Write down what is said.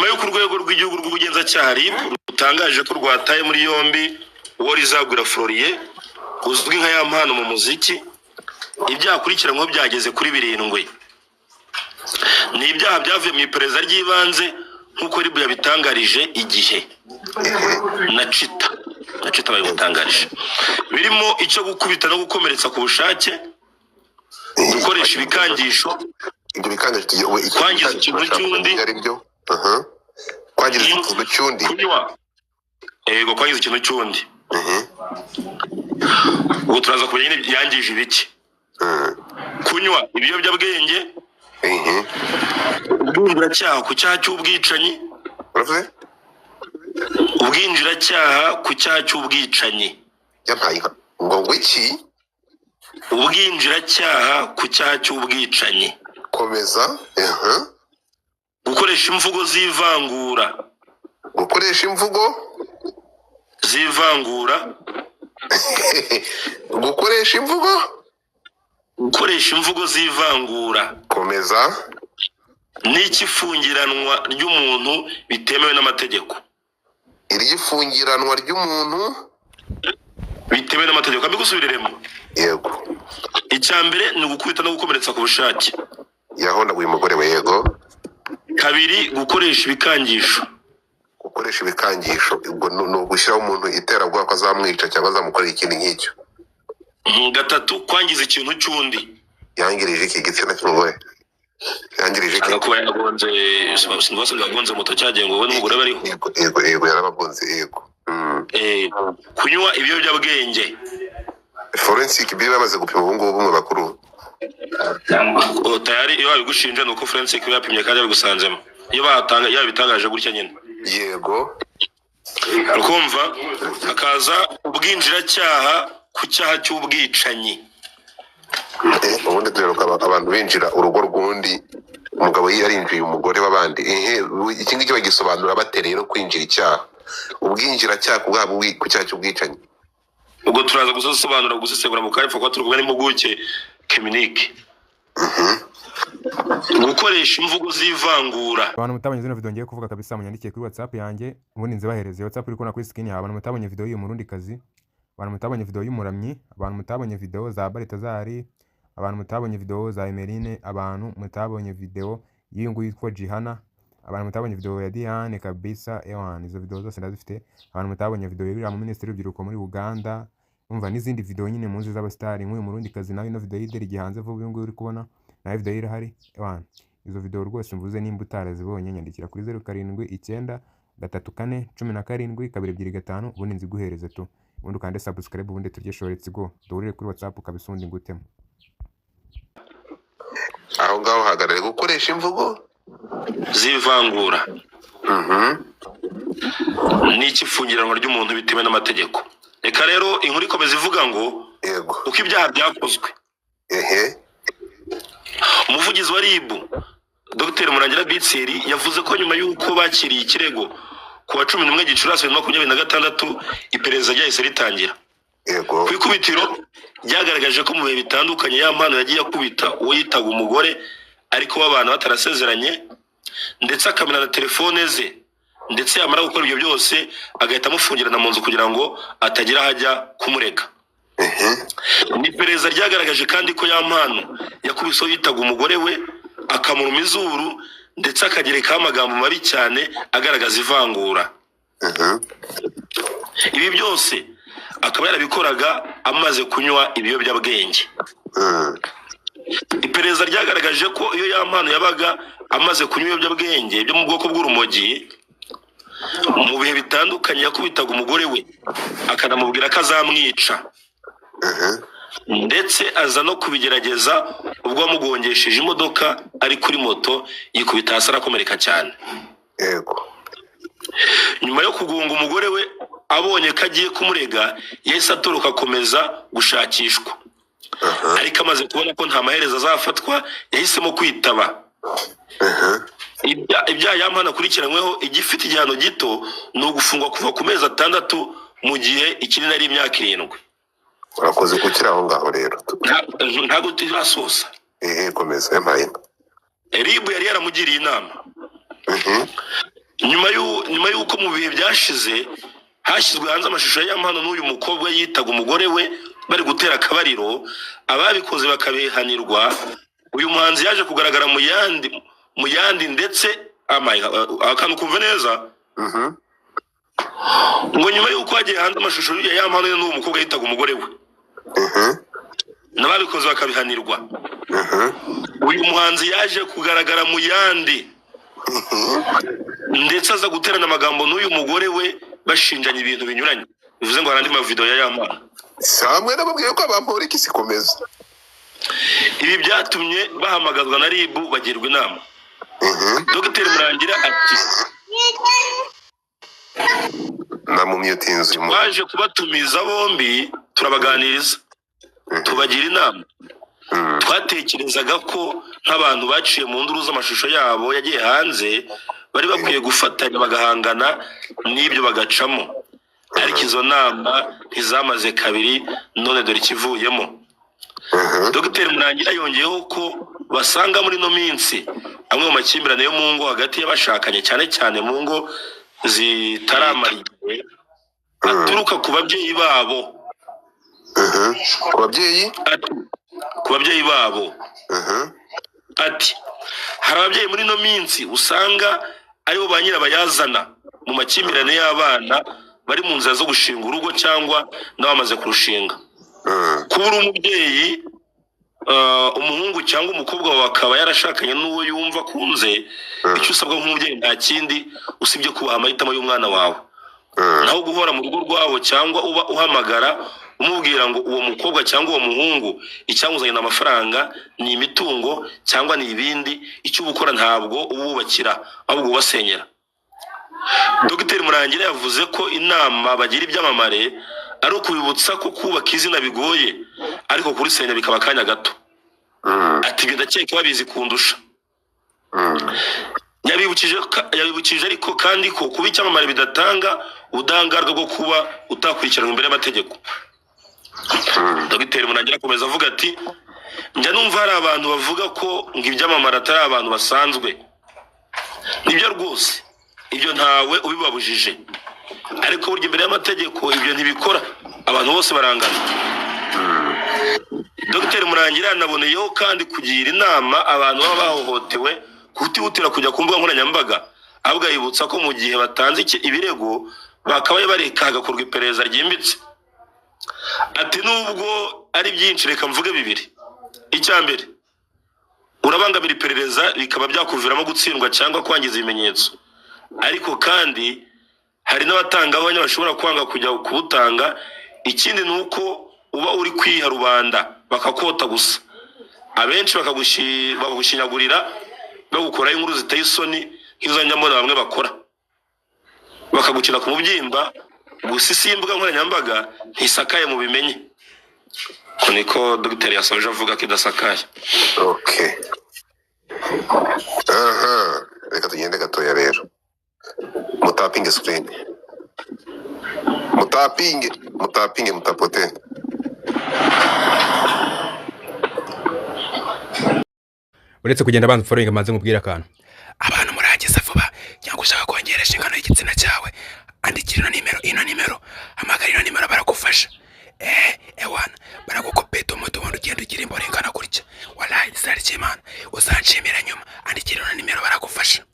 Nyuma y'uko Urwego rw'Igihugu rw'Ubugenzacyaha, RIB, rutangaje ko rwataye muri yombi uwo Rizagwira Floriye uzwi nka Yampano mu muziki, ibyaha akurikiranyweho byageze kuri birindwi. Ni ibyaha byavuye mu iperereza ry'ibanze nk'uko RIB yabitangarije Igihe na Cita babimutangarije, birimo icyo gukubita no gukomeretsa ku bushake, gukoresha ibikangisho, Ibyo bikangisho tugiye icyo kwangiza bikangisho ikintu bashaka cy'undi. kumenya ari byo. Aha. Kwangiza ikintu cy'undi. Kunywa, yego, kwangiza ikintu cy'undi. Ubwo turaza kumenya nyine yangije ibiki. Kunywa ibiyobyabwenge, ubwinjiracyaha ku cyaha cy'ubwicanyi. Uravuze? Ubwinjiracyaha ku cyaha cy'ubwicanyi. Yampaye inka ngo iki? Ubwinjiracyaha ku cyaha cy'ubwicanyi. Komeza. Gukoresha imvugo z'ivangura. Gukoresha imvugo z'ivangura. Gukoresha imvugo. Gukoresha imvugo z'ivangura. Komeza. N'icy'ifungiranwa ry'umuntu bitemewe n'amategeko. Iry'ifungiranwa ry'umuntu bitemewe n'amategeko. Mbigusubiriremo. Yego. Icya mbere ni ugukubita no gukomeretsa ku bushake. Yahondaguye umugore we, yego. Kabiri, gukoresha ibikangisho. Gukoresha ibikangisho, ubwo ni ugushyiraho umuntu iterabwoba ko azamwica cyangwa azamukorera ikindi nk'icyo. Gatatu, kwangiza ikintu cy'undi. Yangirije iki gitsina cy'umugore? Yangirije iki? Ashaka kuba yagonze, sinzi, yagonze moto cyagiye ngo wowe n'umugore bariho. Yego, yarabagonze, yego. Kunywa ibiyobyabwenge. Forensic biri bamaze gupima ubu ngubu mu bakuru. Oh, tayari iyo babigushinja ni uko forensic iba yapimye kandi yabigusanzemo, iyo batanga, iyo babitangaje gutya nyine. Yego. Ukumva hakaza ubwinjiracyaha ku cyaha cy'ubwicanyi. Ubundi duheruka abantu binjira urugo rw'undi, umugabo yarinjiye umugore w'abandi. Ehe, iki ngiki bagisobanura bate rero, kwinjira icyaha, ubwinjiracyaha ku bwabo ku cyaha cy'ubwicanyi? Ubwo turaza gusobanura, gusesengura mu kanya kuko turi kumwe n'impuguke keminike. Gukoresha imvugo z'ivangura. Abantu mutabonye zino video ngiye kuvuga kabisa, munyandikiye kuri WhatsApp yanjye, ubundi nzibahereze. WhatsApp uri kubona kuri screen yawe. Abantu mutabonye video y'uyu Murundi kazi, abantu mutabonye video y'umuramyi, abantu mutabonye video za Baritazari, abantu mutabonye video za Emeline, abantu mutabonye video y'uyu nguyu yitwa Jihana, abantu mutabonye video ya Diane kabisa, ewan, izo video zose ndazifite. Abantu mutabonye video y'uriya mu minisitiri w'urubyiruko muri Uganda, umva, n'izindi video nyine muzi z'abasitari nk'uyu Murundi kazi, nawe ino video y'ideri gihanze vuba, uyu nguyu uri kubona nawe video ye irahari. Ewan, izo video rwose mvuze, nimba utarazibonye, nyandikira kuri 0793417225, ubundi nziguhereze tu. Ubundi ukande subscribe, ubundi turye show. Let's go, duhurire kuri WhatsApp kabisa, ubundi ngutemo. Aho ngaho hagarare, gukoresha imvugo z'ivangura n'icy'ifungiranwa ry'umuntu bitemewe n'amategeko. Reka rero inkuru ikomeza ivuga ngo uko ibyaha byakozwe. Umuvugizi wa RIB, Dr Murangira Bitseri, yavuze ko nyuma y'uko bakiriye ikirego ku wa 11 Gicurasi 2026, iperereza ryahise ritangira. Ku ikubitiro ryagaragaje ko mu bihe bitandukanye Yampano yagiye akubita uwo yitaga umugore ariko babana batarasezeranye, ndetse akamena na telefone ze, ndetse yamara gukora ibyo byose agahita amufungirana mu nzu kugira ngo atagira aho ajya kumurega. Ni iperereza ryagaragaje kandi ko Yampano yakubise uwo yitaga umugore we, akamuruma izuru, ndetse akagerekaho amagambo mabi cyane agaragaza ivangura. Ibi byose akaba yarabikoraga amaze kunywa ibiyobyabwenge. Iperereza ryagaragaje ko iyo Yampano yabaga amaze kunywa ibiyobyabwenge byo mu bwoko bw'urumogi, mu bihe bitandukanye yakubitaga umugore we akanamubwira ko azamwica, ndetse aza no kubigerageza ubwo yamugongesheje imodoka ari kuri moto, yikubita hasi arakomereka cyane. Nyuma yo kugonga umugore we, abonye ko agiye kumurega, yahise atoroka akomeza gushakishwa, ariko amaze kubona ko nta maherezo azafatwa, yahisemo kwitaba. Ibyaha Yampano akurikiranyweho, igifite igihano gito ni ugufungwa kuva ku mezi 6, mu gihe ikinini ari imyaka 7. Urakoze kukiri aho ngaho rero. Ntabwo turasoza. Ehe, komeza, yampaye inka. RIB yari yaramugiriye inama. Nyuma y'uko mu bihe byashize hashyizwe hanze amashusho ya Yampano n'uyu mukobwa yitaga umugore we bari gutera akabariro, ababikoze bakabihanirwa, uyu muhanzi yaje kugaragara mu yandi ndetse akantu kumva neza. Ngo nyuma y'uko hagiye hanze amashusho ya Yampano n'uwo mukobwa yitaga umugore we, n'ababikoze bakabihanirwa, uyu muhanzi yaje kugaragara mu yandi, ndetse aza guterana amagambo n'uyu mugore we, bashinjanya ibintu binyuranye. Bivuze ngo hari andi mavideo ya Yampano. Samwe nababwiye ko abampora iki sikomeza. Ibi byatumye bahamagazwa na RIB, bagirwa inama. Dogiteri Murangira ati: Namumyutinze uyu muntu. "Twaje kubatumiza bombi, turabaganiriza, tubagira inama. Twatekerezaga ko nk'abantu baciye mu nduru z'amashusho yabo yagiye hanze, bari bakwiye gufatanya bagahangana n'ibyo bagacamo, ariko izo nama ntizamaze kabiri, none dore ikivuyemo." Dogiteri Murangira yongeyeho ko basanga muri ino minsi amwe mu makimbirane yo mu ngo hagati y'abashakanye, cyane cyane mu ngo zitaramara igihe, aturuka ku babyeyi babo. Ku babyeyi. Ati, ku babyeyi babo. Ati: "Hari ababyeyi muri ino minsi usanga aribo ba nyirabayazana mu makimbirane y'abana bari mu nzira zo gushinga urugo cyangwa n'abamaze kurushinga. Kuba uri umubyeyi, umuhungu cyangwa umukobwa wawe akaba yarashakanye n'uwo yumva akunze, icyo usabwa nk'umubyeyi nta kindi usibye kubaha amahitamo y'umwana wawe. Naho guhora mu rugo rwabo cyangwa uba uhamagara umubwira ngo uwo mukobwa cyangwa uwo muhungu icyamuzanye ni amafaranga, ni imitungo cyangwa ni ibindi, icyo uba ukora ntabwo uba ububakira, ahubwo ubasenyera." Dogiteri Murangira yavuze ko inama bagira ibyamamare ari ukubibutsa ko kubaka izina bigoye, ariko kurisenya bikaba akanya gato. Ati: "Ibyo ndakeka babizi kundusha." Yabibukije ariko kandi ko kuba icyamamare bidatanga ubudahangarwa bwo kuba utakurikiranwa imbere y'amategeko. Dogiteri Murangira akomeza avuga ati: "Njya numva hari abantu bavuga ko ngo ibyamamare atari abantu basanzwe. Nibyo rwose, ibyo ntawe ubibabujije, ariko burya imbere y'amategeko ibyo ntibikora, abantu bose barangana." Dogiteri Murangira yanaboneyeho kandi kugira inama abantu baba bahohotewe kutihutira kujya ku mbuga nkoranyambaga, ahubwo yibutsa ko mu gihe batanze ibirego bakabaye bareka hagakorwa iperereza ryimbitse. Ati: "Nubwo ari byinshi, reka mvuge bibiri. Icya mbere, urabangamira iperereza, bikaba byakuviramo gutsindwa cyangwa kwangiza ibimenyetso. Ariko kandi hari n'abatangabuhamya bashobora kwanga kujya kubutanga. Ikindi ni uko uba uri kwiha rubanda bakakota gusa, abenshi bakagushinyagurira, bagukoraho inkuru ziteye isoni nk'izo njya mbona bamwe bakora, bakagukina ku mubyimba gusa. Isi y'imbuga nkoranyambaga ntisakaye, mu bimenye." Ko niko dogiteri yasoje avuga ko idasakaye. Okay, aha reka tugende gatoya rero. Mutapinge screen, mutapinge, mutapinge, mutapote. Uretse kugenda, banza ufollowing, maze nkubwire akantu. Abantu murangiza vuba cyangwa ushaka kongera inshingano y'igitsina cyawe, andikira ino nimero, ino nimero, hamagara ino nimero, baragufasha. Ewana, baragukopeta umuti, ubundi ugenda ugira imboro ingana gutya. Walayi, izina ry'Imana, uzanshimira nyuma. Andikira ino nimero, baragufasha.